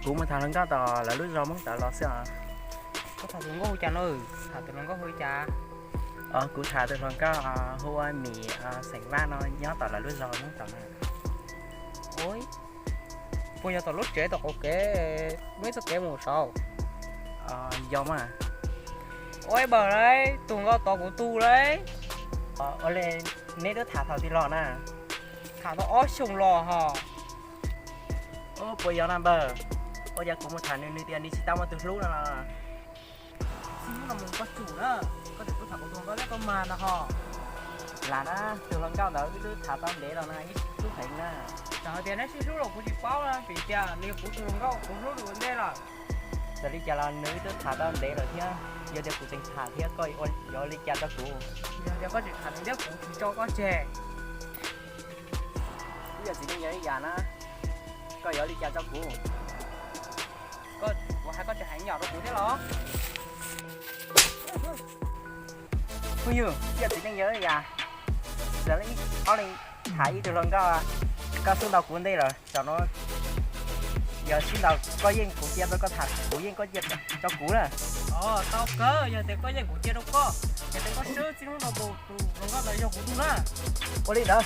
Kuv mus tham hluas nkauj tom lawv lub zos Hmoob Tawv los xwb os. Koj tham tus hluas nkauj hu cas no? Tham tus hluas nkauj hu cas? Kuv tham tus hluas nkauj hu ua Mim, xeem Vaj no, nyob tom lawv lub zos Hmoob Tawv na. Puas yog tom lub tsev tom qaum kev, muaj ib txoj kev mus saud? Yog mas. Ua ib npawg lauj, tus hluas nkauj tod kuv tus lauj. Ua li neb twb tham thaum twg los na? Tham tau ob xyoos los hos. Puas yog na npawg? Ua cas kuv mus tham nws, nws tias nws tsis tau muaj tus hlub no los? Txij hnub no mus koj tsum na, koj tseem tuaj tham kuv tus hluas nkauj thiab koj mag ntag hos. Lam na, tus hluas nkauj ntawd wb twb tham tau ntev los na, ib hlub heev na. Txawm hais tias neb sib hlub los kuv tsis paub na, vim tias nws yog kuv tus hluas nkauj, kuv hlub nws ua ntej lawm. Txawm li cas los nws wb twb tham tau ntev lawm thiab, yog tias kuv tseem tham thiab koj yuav li cas rau kuv? Yog tias koj tseem tham nws thiab kuv tsis tso koj tseg. Wb yog txiv neej yawg ib yam na, koj yuav li cas rau kuv? Kuv hais koj tseem hais nyom rau kuv thiab los? Phooj ywg, wb yog txiv neej yawg ib yam, txawm leej ob leeg tham ib tug hluas nkauj, koj xub ntaus kuv ntej lawm, tam no yog sib ntaus koj yeej kuv cia rau koj tham, kuv yeej koj cia rau kuv na. Tau kawg, yog tias koj yeej kuv cia rau koj, yog tias koj swb txij hnub no mus tus hluas nkauj ntawd yog kuv tug na. Ua li ntawd.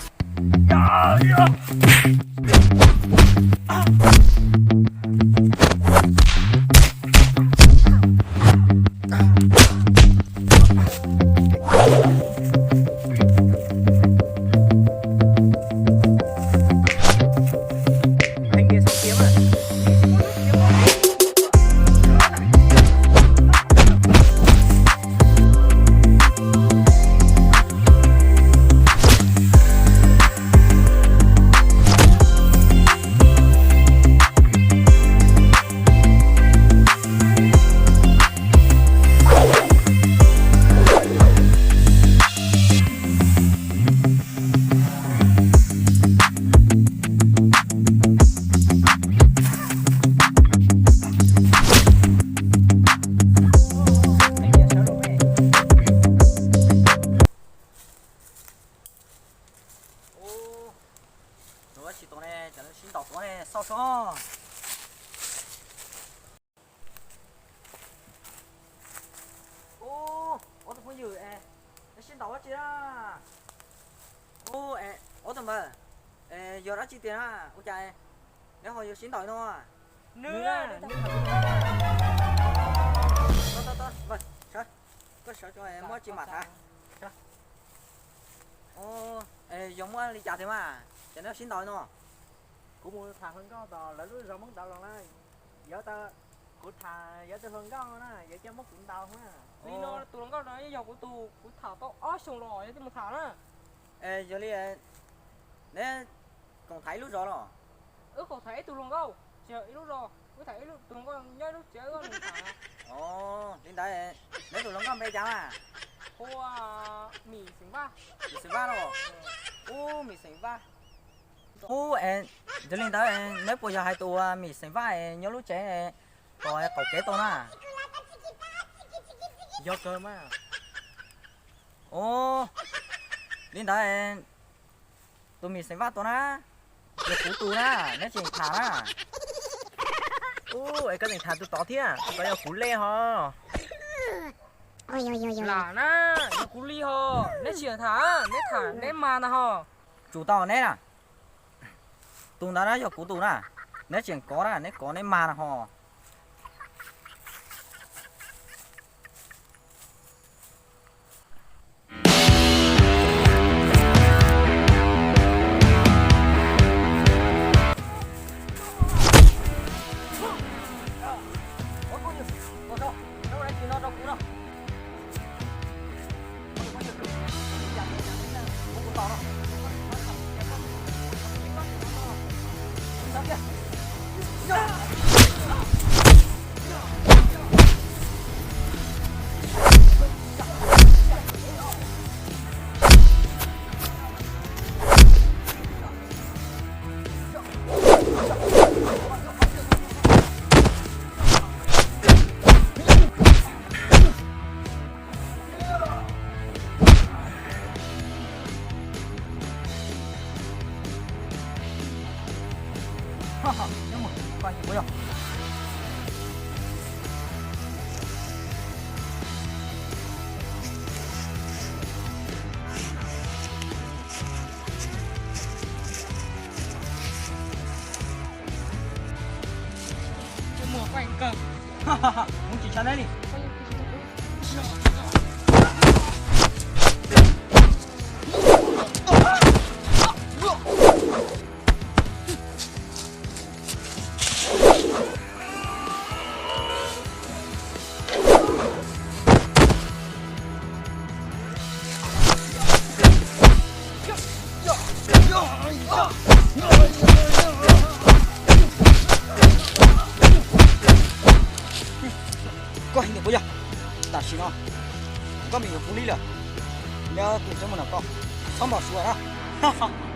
Ua tsis tau ne, cov sib ntaus tuav ne, xauj soj. Ub, ob tug phooj ywg, neb sib ntaus dab tsi na? Ub, ob tug npawg, yog dab tsi tiag na? Ua cas neb ho yuav sib ntaus no? Nws, koj sawv tso, muaj dab tsi mam tham. Yog muaj li cas tiag mas, ces neb sib ntaus no. Kuv mus tham hluas nkauj tom lawv lub zos Hmoob Tawv los na. Yog tas kuv tham yog tus hluas nkauj na, yog coj muab kuv ntaus na. Li no tus hluas nkauj no yog kuv tus, kuv tham tau ob xyoos los yog twb mus tham na. Yog li neb koom tham ib lub zos los? Wb koom tham ib tug hluas nkauj, tsis yog ib lub zos, wb tham ib tus hluas nkauj nyob ib lub tsev wb nws tham. Li ntawd neb tus hluas nkauj npe cas mas? Hu ua Mim xeem Vaj. Mim xeem Vaj los? Ub, Mim xeem Vaj. Ub, yog li ntawd neb puas yog hais tus uas Mim xeem Vaj nyob lub tsev tom qaum kev tau na? Yog kawg mas. Ub, li ntawd tus Mim xeem Vaj tus na, yog kuv tus na, neb tseem tham na. Ub, es koj tseem tham tus tod thiab, tus tod yog kuv li hos. Lam na, yog kuv li hos, neb tsis tham, neb tham neb mag ntag hos. Tsum tau neb na. Tus ntawd na yog kuv tus na, neb tseem kov na, neb kov neb mag na hos. Nyob mus, koj ua yog. Kuv tsis ntshai dab li. Koj heev tiag puas yog? Tam sim no koj me nyuam puv lib lawm, nyob tus tseeb muaj nram koj, txhob npau suav na.